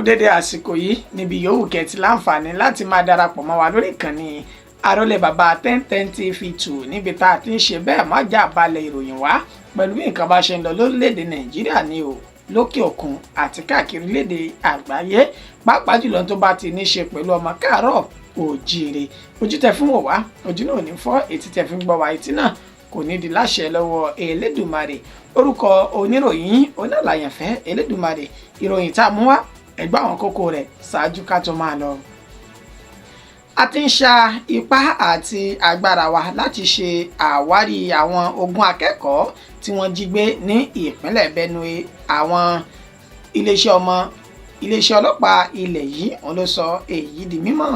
Dédé àsìkò yìí níbi yòówù kẹ́tì láǹfààní láti máa darapọ̀ mọ́ wa lórí ìkànnì Àrólé Bàbá 1010 TV 2, níbi tá a ti ń ṣe bẹ́ẹ̀ má jà balẹ̀ ìròyìn wá pẹ̀lú bí nǹkan bá ṣe ń lọ lórílẹ̀‐èdè Nàìjíríà ní o, lókè òkun àti káàkiri orílẹ̀-èdè àgbáyé, pàápàá jùlọ tó bá ti ní ṣe pẹ̀lú ọmọ káàárọ̀ òjíire. Ojú tẹ fún wò wá, ojú náà ò ní fọ́. Etí tẹ fi ń gbọ́ wá, etí náà kò ní di láṣẹ lọ́wọ́ Elédùmarè. Orúkọ oníròyìn onílàyànfẹ́ Elédùmarè. Ìròyìn tá a mú wá, ẹgbẹ́ àwọn kókó rẹ̀ ṣáájú ká tó máa lọ. A ti ń sa ipá àti agbára wa láti ṣe àwárí àwọn 20 akẹ́kọ̀ọ́ tí wọ́n jí gbé ní ìpínlẹ̀ Benue. Àwọn iléeṣẹ́ ọlọ́pàá ilẹ̀ yìí, òun ló sọ èyí di mímọ̀.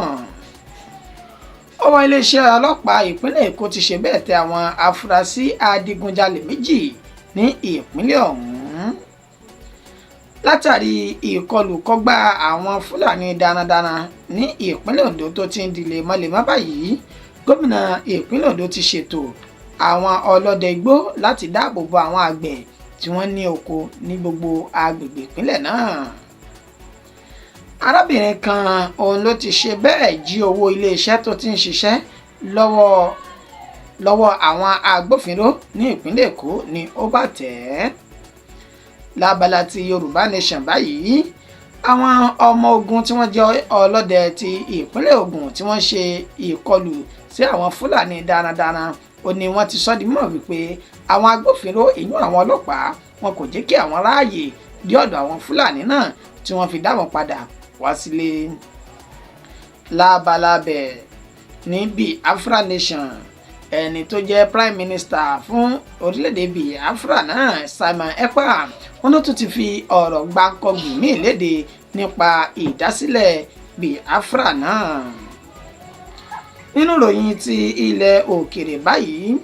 Ọwọ́ iléeṣẹ́ ọlọ́pàá ìpínlẹ̀ Èkó ti ṣe bẹ́ẹ̀ tẹ àwọn afurasí adigunjalè 2 ní ìpínlẹ̀ ọ̀hún. Látàrí ìkọlù kọgbà àwọn Fúlàní darandaran ní ìpínlẹ̀ Ondo tó ti ń di lemọ́lemọ́ báyìí, gómìnà ìpínlẹ̀ Ondo ti ṣètò àwọn ọlọ́dẹ igbó láti dáàbò bo àwọn àgbẹ̀ tí wọ́n ní oko ní gbogbo agbègbè ìpínlẹ̀ náà. Arábìnrin kan, òun ló ti ṣe bẹ́ẹ̀ jí owó iléeṣẹ́ tó ti ń ṣiṣẹ́ lọ́wọ́ àwọn agbófinró ní ìpínlẹ̀ Èkó ní ó bá tẹ̀ ẹ́. Lábala ti Yorùbá Nation báyìí, àwọn ọmọ ogun tí wọ́n jẹ́ ọlọ́dẹ ti ìpínlẹ̀ Ògùn tí wọ́n ṣe ìkọlù sí àwọn Fúlàní darandaran, ó ní wọ́n ti sọ di mímọ̀ wípé àwọn agbófinró, ìyún àwọn ọlọ́pàá, wọn kò jẹ́ kí àwọn ráàyè dé ọ̀dọ̀ àwọn Fúlàní náà tí wọ́n fi dá wọn padà wá sílé. Lábalábẹ̀ ní Biafra Nation, ẹni tó jẹ́ Prime Minister fún orílẹ̀-èdè Biafra náà, Simon Ekpa, wọn ló tún ti fi ọ̀rọ̀ gbáǹkọ́gbìn míì léde nípa ìdásílẹ̀ Biafra náà. Nínú ìròyìn ti ilẹ̀ òkèrè báyìí,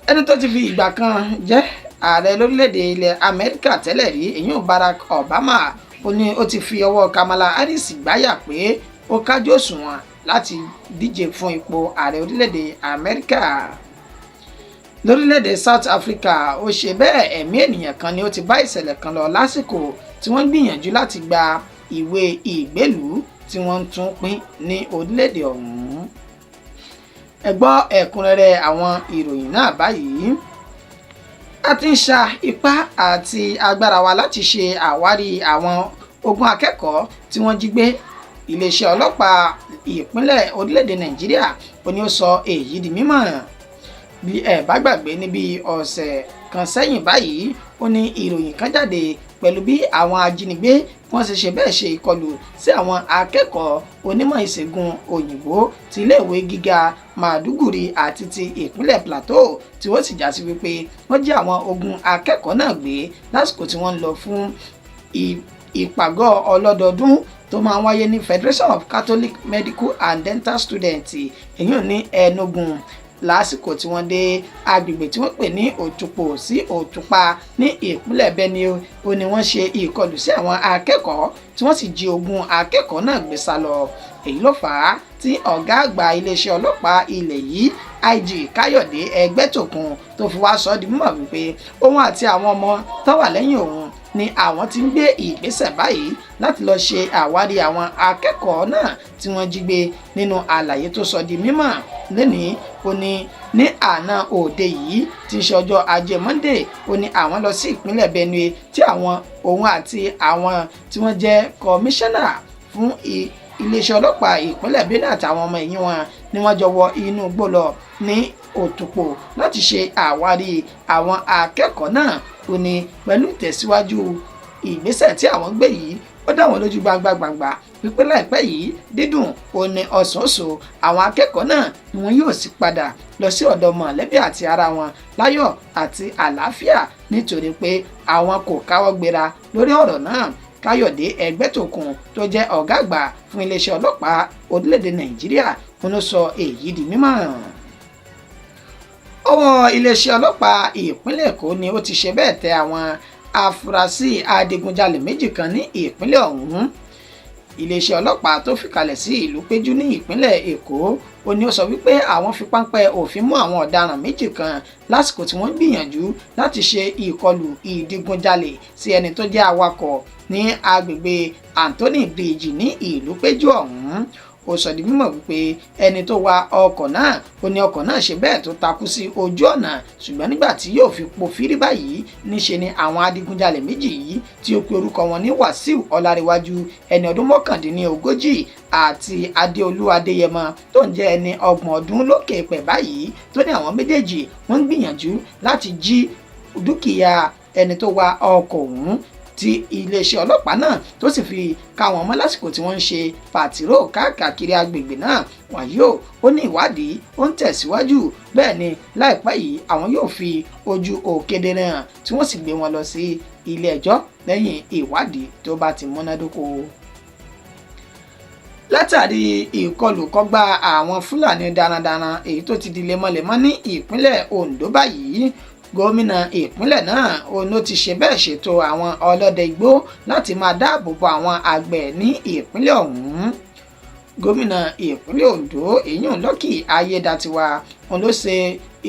ẹni tó ti fi ìgbà kan jẹ́ ààrẹ lórílẹ̀‐èdè ilẹ̀ Amẹ́ríkà tẹ́lẹ̀ rí, èyí Barack Obama, ó ní ó ti fi ọwọ́ Kamala Harris gbáyà pé ó kájú òṣùwọ̀n láti díje fún ipò ààrẹ orílẹ̀‐èdè Amẹ́ríkà. Lórílẹ̀‐èdè South Africa, ó ṣe bẹ́ẹ̀, ẹ̀mí ènìyàn kan ni ó ti bá ìṣẹ̀lẹ̀ kan lọ lásìkò tí wọ́n gbìyànjú láti gba ìwé ìgbélùú tí wọ́n ń tún pín ní orílẹ̀‐èdè ọ̀hún. Ẹ gbọ́ ẹ̀kúnrẹ́rẹ́ àwọn ìròyìn náà báyìí. A ti ń sa ipá àti agbára wa láti ṣe àwárí àwọn 20 akẹ́kọ̀ọ́ tí wọ́n jí gbé. Iléeṣẹ́ ọlọ́pàá ìpínlẹ̀ orílẹ̀-èdè Nàìjíríà, ó ní ó sọ èyí di mímọ̀. Bí ẹ bá gbàgbé, níbi ọ̀sẹ̀ kan sẹ́yìn báyìí, ó ní ìròyìn kan jáde pẹ̀lú bí àwọn ajínigbé wọ́n ṣe ṣe bẹ́ẹ̀ ṣe ìkọlù sí àwọn akẹ́kọ̀ọ́ onímọ̀ ìṣègùn òyìnbó ti iléèwé gíga Maiduguri àti ti ìpínlẹ̀ Plateau, tí wọ́n sì já sí wípé wọ́n jí àwọn 20 akẹ́kọ̀ọ́ náà gbé lásìkò tí wọ́n ń lọ fún ìpàgọ́ ọlọ́dọọdún tó máa ń wáyé ní Federation of Catholic Medical and Dental Students, èyí ní Enugu. Lásìkò tí wọ́n dé agbègbè tí wọ́n pè ní Òtùpò sí Òtùpa ní ìpínlẹ̀ Benue, ó ní wọ́n ṣe ìkọlù sí àwọn akẹ́kọ̀ọ́ tí wọ́n sì jí 20 akẹ́kọ̀ọ́ náà gbé sá lọ. Èyí ló fà á tí ọ̀gá àgbà iléeṣẹ́ ọlọ́pàá ilẹ̀ yìí, IG Káyọ̀dé Ẹgbẹ́tókun, tó fi wá sọ ọ́ di mímọ̀ wípé òun àti àwọn ọmọ tó wà lẹ́yìn òun ni àwọn ti ń gbé ìgbésẹ̀ báyìí láti lọ ṣe àwárí àwọn akẹ́kọ̀ọ́ náà tí wọ́n jí gbé. Nínú àlàyé tó sọ di mímọ̀ lẹ́nìí, ó ní ní àná òde yìí tí ń ṣe ọjọ́ ajé Monday, ó ní àwọn lọ sí ìpínlẹ̀ Benue, tí àwọn òun àti àwọn tí wọ́n jẹ́ kọmíṣánná fún iléeṣẹ́ ọlọ́pàá ìpínlẹ̀ Benue àtàwọn ọmọ ẹ̀yìn wọn ni wọ́n jọ wọ inú igbó lọ ní Òtùpò láti ṣe àwárí àwọn akẹ́kọ̀ọ́ náà. Ó ní pẹ̀lú ìtẹ̀síwájú ìgbésẹ̀ tí àwọn gbé yìí, ó dá wọn lójú gbangba gbangba wípé láìpẹ́ yìí, dídùn ó ní ọ̀sánṣọ́, àwọn akẹ́kọ̀ọ́ náà ni wọn yóò sì padà lọ sí ọ̀dọ̀ mọ̀lẹ́bí àti ara wọn láyọ̀ àti àlàáfíà, nítorí pé àwọn kò káwọ́ gbéra lórí ọ̀rọ̀ náà. Káyọ̀dé Ẹgbẹ́tókun, tó jẹ́ ọ̀gá àgbà fún iléeṣẹ́ ọlọ́pàá orílẹ̀-èdè Nàìjíríà, ń ló sọ èyí di mímọ̀. Ọwọ́ iléeṣẹ́ ọlọ́pàá ìpínlẹ̀ Èkó ni ó ti ṣe bẹ́ẹ̀ tẹ àwọn afurasí adigunjalè 2 kan ní ìpínlẹ̀ ọ̀hún. Iléeṣẹ́ ọlọ́pàá tó fìkàlẹ̀ sí ìlú Péjú ní ìpínlẹ̀ Èkó, ó ní ó sọ wípé àwọn fi páńpẹ́ òfin mú àwọn ọ̀daràn 2 kan lásìkò tí wọ́n ń gbìyànjú láti ṣe ìkọlù ìdígunjalè sí ẹni tó jẹ́ awakọ̀ ní Ní agbègbè Anthony Bridge ní ìlú Péjú ọ̀hún, ó sọ di mímọ̀ wípé ẹni tó wa ọkọ̀ náà, ó ní ọkọ̀ náà ṣe bẹ́ẹ̀ tó takú sí ojú ọ̀nà, ṣùgbọ́n nígbà tí yóò fi po fírí báyìí, níṣe ni àwọn adigunjalè méjì yìí tí ó pe orúkọ wọn ní Wàsíù Ọlárẹ̀wájú, ẹni ọdún 39, àti Adéolú Adéyẹmọ tó ń jẹ́ ẹni 30 ọdún lókè pẹ̀ báyìí, tó ní àwọn méjèèjì wọ́n ń gbìyànjú láti jí dúkìá ẹni tó wa ọkọ̀ ọ̀hún, tí iléeṣẹ́ ọlọ́pàá náà tó sì fi ká wọn mọ́ lásìkò tí wọ́n ń ṣe pàtírò káàkiri agbègbè náà. Wàyí o, ó ní ìwádìí ó ń tẹ̀síwájú, bẹ́ẹ̀ ni láìpẹ́ yìí àwọn yóò fi ojú òkedere hàn tí wọ́n sì gbé wọn lọ sí ilé ẹjọ́ lẹ́yìn ìwádìí tó bá ti múnádóko. Látàrí ìkọlù kọgbà àwọn Fúlàní darandaran èyí tó ti di lemọ́lemọ́ ní ìpínlẹ̀ Ondo báyìí, gómìnà ìpínlẹ̀ náà òun ló ti ṣe bẹ́ẹ̀ ṣètò àwọn ọlọ́dẹ igbó láti máa dáàbò bo àwọn àgbẹ̀ ní ìpínlẹ̀ ọ̀hún. Gómìnà ìpínlẹ̀ Ondo èyún Lucky Ayédàtiwa òun ló ṣe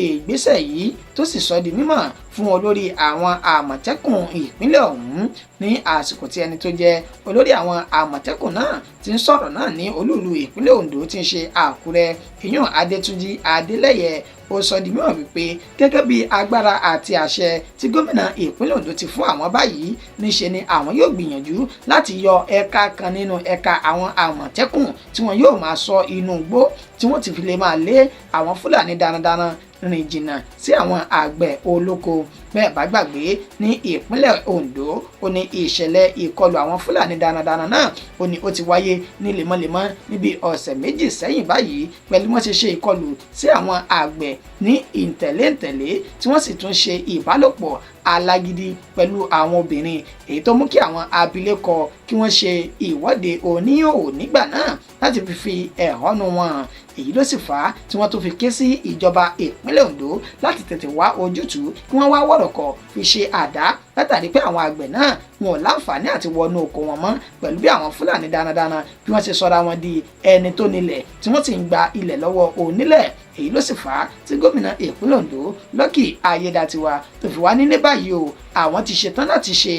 ìgbésẹ̀ yìí, tó sì sọ di mímọ̀ fún olórí àwọn àmọ̀tẹ́kùn ìpínlẹ̀ ọ̀hún ní àsìkò tí ẹni tó jẹ́ olórí àwọn àmọ̀tẹ́kùn náà ti ń sọ̀rọ̀ náà ní olúùlú ìpínlẹ̀ Ondo tí ń ṣe Àkúrẹ́, ìyún Adétúnjì Adélẹ́yẹ. Ó sọ di mímọ̀ wípé gẹ́gẹ́ bí agbára àti àṣẹ tí gómìnà ìpínlẹ̀ Ondo ti fún àwọn báyìí, níṣe ni àwọn yóò gbìyànjú láti yọ ẹ̀ka kan nínú ẹ̀ka àwọn àmọ̀tẹ́kùn tí wọ́n yóò máa sọ inú igbó tí wọ́n ti fi lè máa lé àwọn Fúlàní darandaran rìn jìnnà sí àwọn àgbẹ̀ olóko. Bẹ́ẹ̀ bá gbàgbé, ní ìpínlẹ̀ Ondo, ó ní ìṣẹ̀lẹ̀ ìkọlù àwọn Fúlàní darandaran náà, ó ní ó ti wáyé ní lemọ́lemọ́ níbi ọ̀sẹ̀ 2 sẹ́yìn báyìí, pẹ̀lú wọ́n ṣe ṣe ìkọlù sí àwọn àgbẹ̀ ní ìtẹ̀léǹtẹ̀lé, tí wọ́n sì tún ṣe ìbálòpọ̀ alágídí pẹ̀lú àwọn obìnrin, èyí tó mú kí àwọn abilékọ kí wọ́n ṣe ìwọ́de oníhòòhò nígbà náà láti fi ẹ̀hónú wọn hàn. Èyí ló sì fà á tí wọ́n tún fi ké sí ìjọba ìpínlẹ̀ Ondo láti tètè wá ojútùú, kí wọ́n wá wọ̀rọ̀kọ̀ fi ṣe àdá, látàrí pé àwọn àgbẹ̀ náà wọn ò láǹfààní àti wọnú oko wọn mọ́ pẹ̀lú bí àwọn Fúlàní darandaran bí wọ́n ṣe sọra wọn di ẹni tó nílẹ̀, tí wọ́n sì ń gba ilẹ̀ lọ́wọ́ onílẹ̀. Èyí ló sì fà á tí gómìnà ìpínlẹ̀ Ondo Lucky Ayédàtiwa tó fi wá nílé báyìí o, àwọn ti ṣetán láti ṣe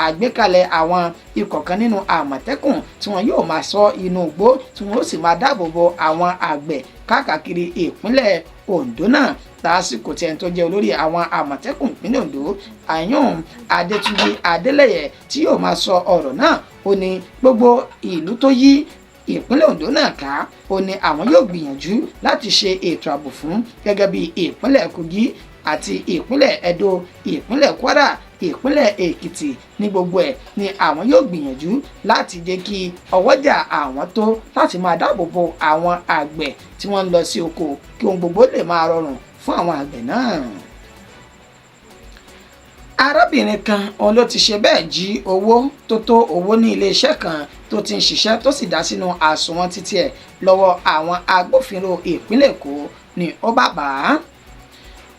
àgbékalẹ̀ àwọn ikọ̀ kan nínú àmọ̀tẹ́kùn tí wọ́n yóò máa ṣọ́ inú igbó, tí wọ́n ó sì máa dáàbò bo àwọn àgbẹ̀ káàkiri ìpínlẹ̀ Ondo náà. Lásìkò tí ẹni tó jẹ́ olórí àwọn àmọ̀tẹ́kùn ìpínlẹ̀ Ondo, àyùn Adétúnjì Adélẹ́yẹ, tí yóò máa sọ ọ̀rọ̀ náà, ó ní gbogbo ìlú tó yí ìpínlẹ̀ Ondo náà ká, ó ní àwọn yóò gbìyànjú láti ṣe ètò ààbò fún, gẹ́gẹ́ bí ìpínlẹ̀ Kogi àti ìpínlẹ̀ Edo, ìpínlẹ̀ Kwara, ìpínlẹ̀ Èkìtì, ní gbogbo ẹ̀ ni àwọn yóò gbìyànjú láti jẹ́ kí ọwọ́jà àwọn tó láti máa dáàbò bo àwọn àgbẹ̀ tí wọ́n ń lọ sí oko, kí ohun gbogbo lè máa rọrùn fún àwọn àgbẹ̀ náà. Arábìnrin kan òun ló ti ṣe bẹ́ẹ̀ jí owó tó tó owó ní iléeṣẹ́ kan tó ti ń ṣiṣẹ́, tó sì dá sínú àsùnwọ̀n títí ẹ̀ lọ́wọ́ àwọn agbófinró ìpínlẹ̀ Èkó ní ó bá bàá.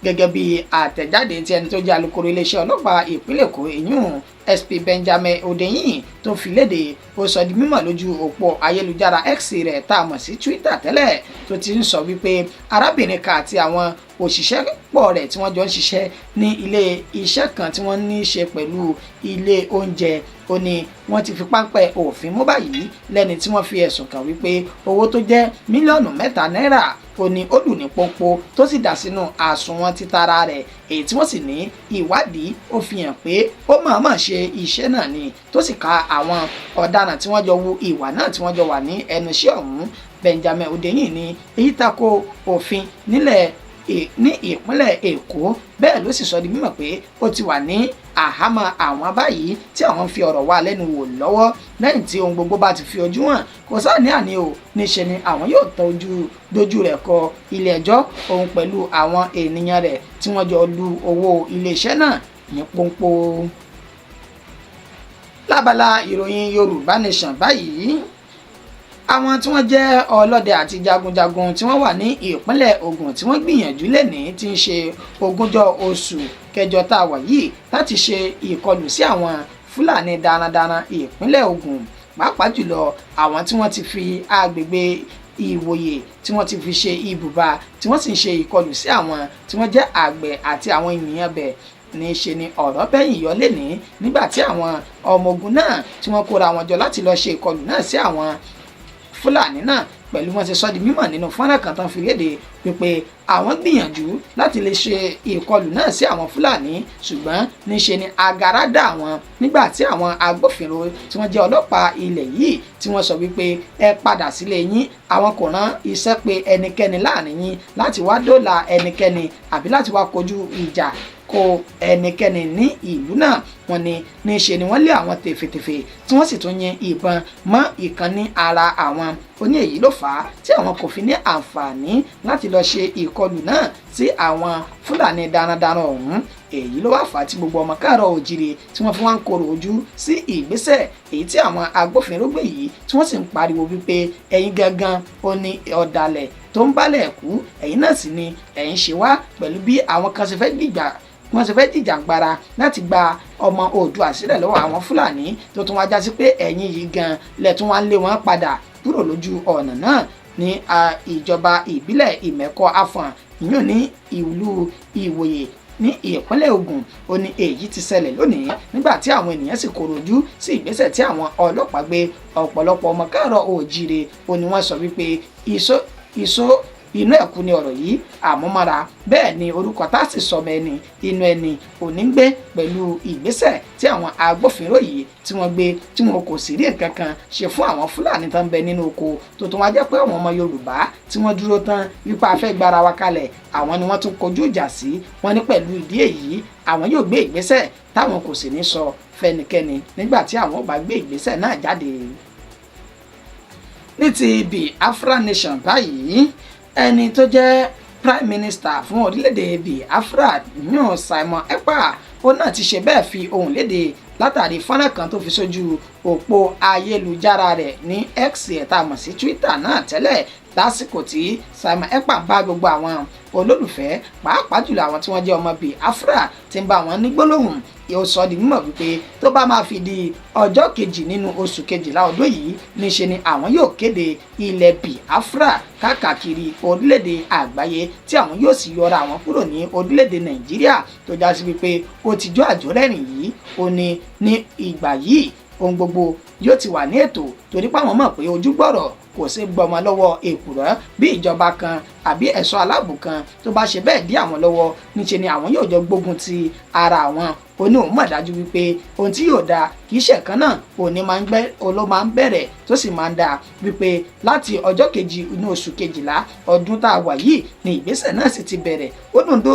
Gẹ́gẹ́ bí àtẹ̀jáde tí ẹni tó jẹ́ alukoro iléeṣẹ́ ọlọ́pàá ìpínlẹ̀ Èkó, ìyún SP Benjamin Hundeyin, tó fi léde, ó sọ di mímọ̀ lójú òpó ayélujára X rẹ̀ tá a mọ̀ sí Twitter tẹ́lẹ̀, tó ti ń sọ wípé arábìnrin kan àti àwọn òṣìṣẹ́ pọ̀ rẹ̀ tí wọ́n jọ ń ṣiṣẹ́ ní ilé iṣẹ́ kan tí wọ́n ní í ṣe pẹ̀lú ilé oúnjẹ, ó ní wọ́n ti fi páńpẹ́ òfin mú báyìí lẹ́ni tí wọ́n fi ẹ̀sùn kàn wípé owó tó jẹ́ 3 mílíọ̀nù náírà, ó ní ó lù ní pọ́npọ́ tó sì dà sínú àsùnwọ̀n títara rẹ̀, èyí tí wọ́n sì ní ìwádìí ó fi hàn pé ó mọ̀ọ́mọ̀ ṣe iṣẹ́ náà ni, tó sì ka àwọn ọ̀daràn tí wọ́n jọ wu ìwà náà tí wọ́n jọ wà ní ẹnu iṣẹ́ ọ̀hún. Benjamin Hundeyin ní èyí tako òfin nílẹ̀ ní ìpínlẹ̀ Èkó. Bẹ́ẹ̀ ló sì sọ di mímọ̀ pé ó ti wà ní àhámọ́ àwọn báyìí tí àwọn ń fi ọ̀rọ̀ wá lẹ́nu wò lọ́wọ́. Lẹ́yìn tí ohun gbogbo bá ti fi ojú hàn, kò sáà àní o, níṣe ni àwọn yóò tọ́jú dojú rẹ̀ kọ ilé ẹjọ́, òun pẹ̀lú àwọn ènìyàn rẹ̀ tí wọ́n jọ lu owó iléeṣẹ́ náà ní pọ́npọ́. Lábala ìròyìn Yorùbá Nation báyìí, àwọn tí wọ́n jẹ́ ọlọ́dẹ àti jagunjagun tí wọ́n wà ní ìpínlẹ̀ Ògùn tí wọ́n gbìyànjú lẹ́ni tí ń ṣe 20 oṣù kẹjọ tá a wà yìí láti ṣe ìkọlù sí àwọn Fúlàní darandaran ìpínlẹ̀ Ògùn, pàápàá jùlọ àwọn tí wọ́n ti fi agbègbè Ìwòyè tí wọ́n ti fi ṣe ibùba, tí wọ́n sì ń ṣe ìkọlù sí àwọn tí wọ́n jẹ́ àgbẹ̀ àti àwọn ènìyàn bẹ̀. Ní í ṣe ni ọ̀rọ̀ bẹ́yìn yọ lénìí nígbà tí àwọn ọmọ ogun náà tí wọ́n kóra wọn jọ láti lọ ṣe ìkọlù náà sí àwọn Fúlàní náà, pẹ̀lú wọn ṣe sọ di mímọ̀ nínú fọ́nrán kan tán fi léde wípé àwọn gbìyànjú láti lè ṣe ìkọlù náà sí àwọn Fúlàní, ṣùgbọ́n níṣe ni agara dà wọ́n nígbà tí àwọn agbófinró tí wọ́n jẹ́ ọlọ́pàá ilẹ̀ yìí tí wọ́n sọ wípé ẹ padà sílé yín, àwọn kò rán iṣẹ́ pé ẹnikẹ́ni láàrin yín láti wá dóòlà ẹnikẹ́ni àbí láti wá kojú ìjà kó ẹnikẹ́ni ní ìlú náà. Wọ́n ní níṣe ni wọ́n lé àwọn tèfètèfè tí wọ́n sì tún yin ìbọn mọ́ ìkan ní ara àwọn. Ó ní èyí ló fà á tí àwọn kò fi ní àǹfààní láti lọ ṣe ìkọlù náà sí àwọn Fúlàní darandaran ọ̀hún. Èyí ló wá fà á tí gbogbo ọmọ káàárọ̀ òjìrì tí wọ́n fi wá ń korò ojú sí ìgbésẹ̀ èyí tí àwọn agbófinró gbé yìí, tí wọ́n sì ń pariwo wípé ẹ̀yin gangan ó ní ọ̀dàlẹ̀ tó ń bálẹ̀ kú, ẹ̀yin náà sì ni ẹ̀yin ṣe wá pẹ̀lú bí àwọn kan ṣe fẹ́ gbìgbà wọ́n ṣe fẹ́ jìjàǹgbara láti gba ọmọ Oòduà sílẹ̀ lọ́wọ́ àwọn Fúlàní, tó tún wá já sí pé ẹ̀yin yìí gan lẹ́tún wá ń lé wọn padà kúrò lójú ọ̀nà náà ní ìjọba ìbílẹ̀ Ìmẹ̀kọ Afọ̀n, ìyún ní ìlú Ìwòyè ní ìpínlẹ̀ Ògùn. Ó ní èyí ti ṣẹlẹ̀ lónìí nígbà tí àwọn ènìyàn sì kòròjú sí ìgbésẹ̀ tí àwọn ọlọ́pàá gbé. Ọ̀pọ̀lọpọ̀ ọmọ káàárọ̀ oòjíire ó ní wọ́n sọ wípé ìṣó ìṣó inú ẹ̀kú ni ọ̀rọ̀ yìí àmúmọ́ra, bẹ́ẹ̀ ni orúkọ tá a sì sọmọ ẹni inú ẹni òní ń gbé pẹ̀lú ìgbésẹ̀ tí àwọn agbófinró yìí tí wọ́n gbé, tí wọn kò sì rí nǹkan kan ṣe fún àwọn Fúlàní tó ń bẹ nínú oko, tó tún wá jẹ́ pé àwọn ọmọ Yorùbá tí wọ́n dúró tán wípé a fẹ́ gbára wa kalẹ̀, àwọn ni wọ́n tún kojú ìjà sí wọ́n ní. Pẹ̀lú ìdí èyí, àwọn yóò gbé ìgbésẹ̀ táwọn kò sì ní sọ fẹ́nikẹ́ni nígbà tí àwọn bá gbé ìgbésẹ̀ náà jáde. Ní ti Biafra Nation báyìí, ẹni tó jẹ́ Prime Minister fún orílẹ̀-èdè Biafra yún Simon Ekpa, ó náà ti ṣe bẹ́ẹ̀ fi ohùn léde látàrí fọ́nrán kan tó fi sójú òpó ayélujára rẹ̀ ní X ẹ̀ tá a mọ̀ sí Twitter náà tẹ́lẹ̀, lásìkò tí Simon Ekpa bá gbogbo àwọn olólùfẹ́, pàápàá jùlọ àwọn tí wọ́n jẹ́ ọmọ Biafra, tí ń bá wọn ní gbólóhùn. Yóò sọ di mímọ̀ wípé tó bá máa fi di ọjọ́ 2 nínú oṣù 12 ọdún yìí, níṣe ni àwọn yóò kéde ilẹ̀ Biafra káàkiri orílẹ̀-èdè àgbáyé, tí àwọn yóò sì yọra àwọn kúrò ní orílẹ̀-èdè Nàìjíríà tó já sí wípé ó ti jọ́ àjọrẹ́rìn yìí. Ó ní ní ìgbà yìí ohun gbogbo yóò ti wà ní ètò, torí pé àwọn mọ̀ pé ojú gbọ́rọ̀ kò sí gbọmọ lọ́wọ́ èkùrọ́. Bí ìjọba kan àbí ẹ̀ṣọ́ aláàbò kan tó bá ṣe bẹ́ẹ̀ dí àwọn lọ́wọ́, níṣe ni àwọn yóò jọ gbógun ti ara àwọn. Ó ní òun mọ̀ dájú wípé ohun tí yóò dáa kì í ṣe kan náà òní máa ń gbẹ́ ló máa ń bẹ̀rẹ̀, tó sì máa ń dáa wípé láti ọjọ́ 2 inú oṣù 12 ọdún tá a wà yìí ni ìgbésẹ̀ náà sì ti bẹ̀rẹ̀.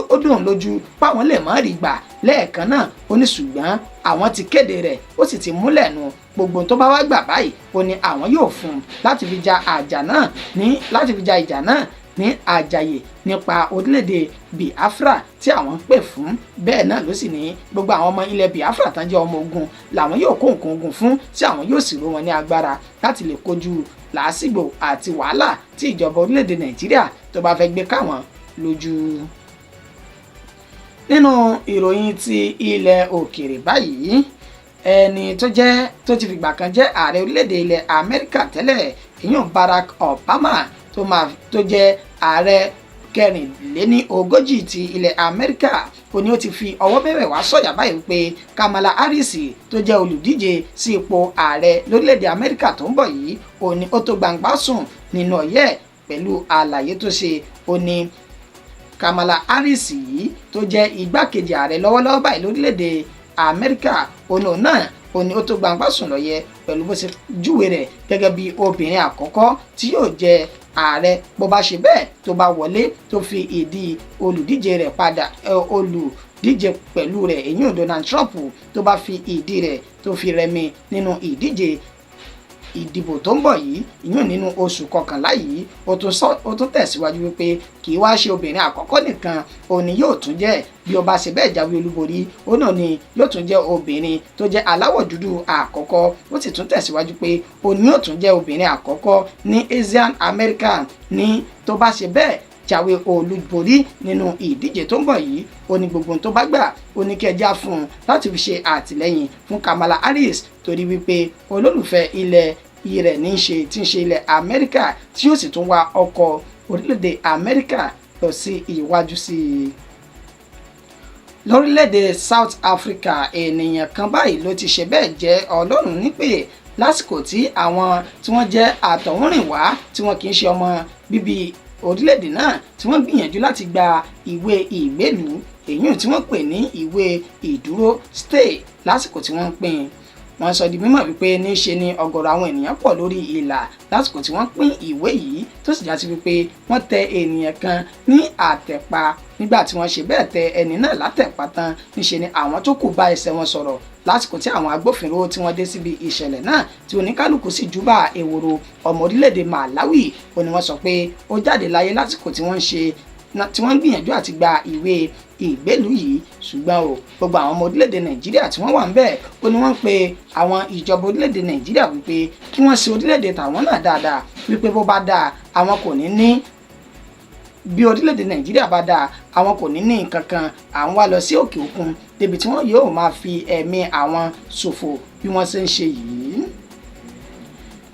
Ó dùn lójú páwọn lè má rí gbà lẹ́ẹ̀kan náà, ó ní ṣùgbọ́n àwọn ti kéde rẹ̀, ó sì ti múlẹ̀ nu. Gbogbo tó bá wá gbà báyìí, ó ní àwọn yóò fún un láti fi ja àjà náà ní láti fi ja ìjà náà ní àjàyè nípa orílẹ̀-èdè Biafra tí àwọn ń pè fún. Bẹ́ẹ̀ náà ló sì ní gbogbo àwọn ọmọ ilẹ̀ Biafra tán jẹ́ ọmọ ogun làwọn yóò kó nǹkan ogun fún, tí àwọn yóò sì ró wọn ní agbára láti lè kojú làásìgbò àti wàhálà tí ìjọba orílẹ̀-èdè Nàìjíríà tó bá fẹ́ gbé káwọn lójú. Nínú ìròyìn ti ilẹ̀ òkèèrè báyìí, ẹni tó jẹ́ tó ti fìgbà kan jẹ́ ààrẹ orílẹ̀-èdè ilẹ̀ Amẹ́ríkà tẹ́lẹ̀, ìyún Barack Obama, tó máa tó jẹ́ ààrẹ 44 ti ilẹ̀ Amẹ́ríkà, ó ní ó ti fi ọwọ́ bẹ̀rẹ̀ wá sọ̀yà báyìí pé Kamala Harris tó jẹ́ olùdíje sí ipò ààrẹ lórílẹ̀‐èdè Amẹ́ríkà tó ń bọ̀ yìí, ó ní ó tó gbangba sùn nínú ọ̀yẹ́. Pẹ̀lú àlàyé tó ṣe, ó ní Kamala Harris yìí tó jẹ́ igbákejì ààrẹ lọ́wọ́lọ́wọ́ báyìí lórílẹ̀‐èdè Amẹ́ríkà, òun náà ó ní ó tó gbangba sùn lọ́yẹ, pẹ̀lú bó ṣe júwe rẹ̀ gẹ́gẹ́ bí obìnrin àkọ́kọ́ tí yóò jẹ ààrẹ bó bá ṣe bẹ́ẹ̀ tó bá wọlé, tó fi ìdí olùdíje rẹ̀ padà, olùdíje pẹ̀lú rẹ̀, èyí Donald Trump, tó bá fi ìdí rẹ̀ tó fi rẹmi nínú ìdíje ìdìbò tó ń bọ̀ yìí, ìyún nínú oṣù 11 yìí. Ó tún tẹ̀síwájú wípé kì í wá ṣe obìnrin àkọ́kọ́ nìkan òní yóò tún jẹ́ bí ó bá ṣe bẹ́ẹ̀ jáwé olúborí, ó náà ni yóò tún jẹ́ obìnrin tó jẹ́ aláwọ̀ dúdú àkọ́kọ́. Ó sì tún tẹ̀síwájú pé òní yóò tún jẹ́ obìnrin àkọ́kọ́ ní Asian American ní tó bá ṣe bẹ́ẹ̀ jáwé olúborí nínú ìdíje tó ń bọ̀ yìí. Ó ní gbogbo tó bá gbà, ó ní kí ẹjá fún un láti fi ṣe àtìlẹ́yìn fún Kamala Harris, torí wípé olólùfẹ́ ilẹ̀ rẹ̀ ní í ṣe, tí ń ṣe ilẹ̀ Amẹ́ríkà, tí yóò sì tún wa ọkọ̀ orílẹ̀-èdè Amẹ́ríkà lọ sí iwájú sí i. Lórílẹ̀‐èdè South Africa, ènìyàn kan báyìí ló ti ṣe bẹ́ẹ̀ jẹ́ Ọlọ́run nípè lásìkò tí àwọn tí wọ́n jẹ́ àtọ̀húnrìnwá, tí wọ́n kì í ṣe ọmọ bíbí orílẹ̀-èdè náà, tí wọ́n gbìyànjú láti gba ìwé ìgbélùú, èyí tí wọ́n pè ní ìwé ìdúró, stay. Lásìkò tí wọ́n ń pín in, wọ́n sọ di mímọ̀ wípé níṣe ni ọ̀gọ̀rọ̀ àwọn ènìyàn pọ̀ lórí ìlà lásìkò tí wọ́n pín ìwé yìí, tó sì já sí wípé wọ́n tẹ ènìyàn kan ní àtẹ̀pa. Nígbà tí wọ́n ṣe bẹ́ẹ̀ tẹ ẹni náà látẹ̀pa tán, níṣe ni àwọn tó kù bá ẹsẹ̀ wọn sọ̀rọ̀ lásìkò tí àwọn agbófinró tí wọ́n dé síbi ìṣẹ̀lẹ̀ náà, tí oníkálukú sì júbà ehoro. Ọmọ orílẹ̀-èdè Malawi ó ní wọ́n sọ pé ó jáde láyé lásìkò tí wọ́n ń ṣe tí wọ́n ń gbìyànjú àti gba ìwé ìgbélùú yìí. Ṣùgbọ́n o, gbogbo àwọn ọmọ orílẹ̀-èdè Nàìjíríà tí wọ́n wà ń bẹ̀, ó ní wọ́n ń pe àwọn ìjọba orílẹ̀-èdè Nàìjíríà wípé kí wọ́n ṣe orílẹ̀-èdè tàwọn náà dáadáa, wípé bó bá dáa, àwọn kò ní ní bí orílẹ̀-èdè Nàìjíríà bá dáa, àwọn kò ní ní nǹkan kan à ń wá lọ sí òkè òkun débi tí wọ́n yóò máa fi ẹ̀mí àwọn ṣòfò bí wọ́n ṣe ń ṣe yìí.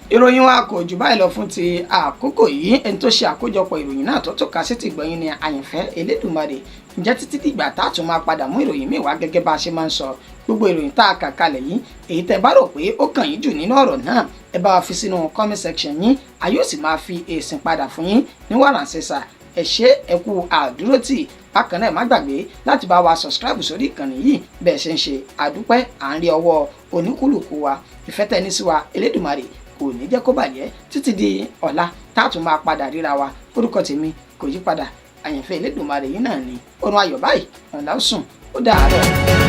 Ìròyìn wa kò jù báyìí lọ fún ti àkókò yìí. Ẹni tó ṣe àkójọpọ̀ ìròyìn náà tó tọ́ka sí tìgbọ̀yìn ni Àyànfẹ́ Elédùmarè. Ǹjẹ́ títí dìgbà tá a tún máa padà mú ìròyìn míì wá, gẹ́gẹ́ bá a ṣe máa ń sọ, gbogbo ìròyìn tá a kà kalẹ̀ yìí, èyí tẹ́ bá rò pé ó kàn yín jù nínú ọ̀rọ̀ náà, ẹ bá wa fi sínú comment section yín, a yóò sì máa fi èsì padà fún yín ní wàràǹṣeṣà. Ẹ ṣé, ẹ kú àdúrótì. Bákan náà, má gbàgbé láti bá wa subscribe sórí ìkànnì yìí. Bẹ́ẹ̀ ṣe ń ṣe, àdúpẹ́, à ń rí ọwọ́ oníkúlùkù wa. Ìfẹ́ tẹ́ ní sí wa, Elédùmarè kò ní jẹ́ kó bàjẹ́. Títí di ọ̀la tá a tún máa padà ríra wa, orúkọ tèmi kò yí padà, Àyànfẹ́ Elédùmarè yìí náà ni. Oorun ayọ̀ báyìí ọ̀la ó sùn. Ó dàárọ̀.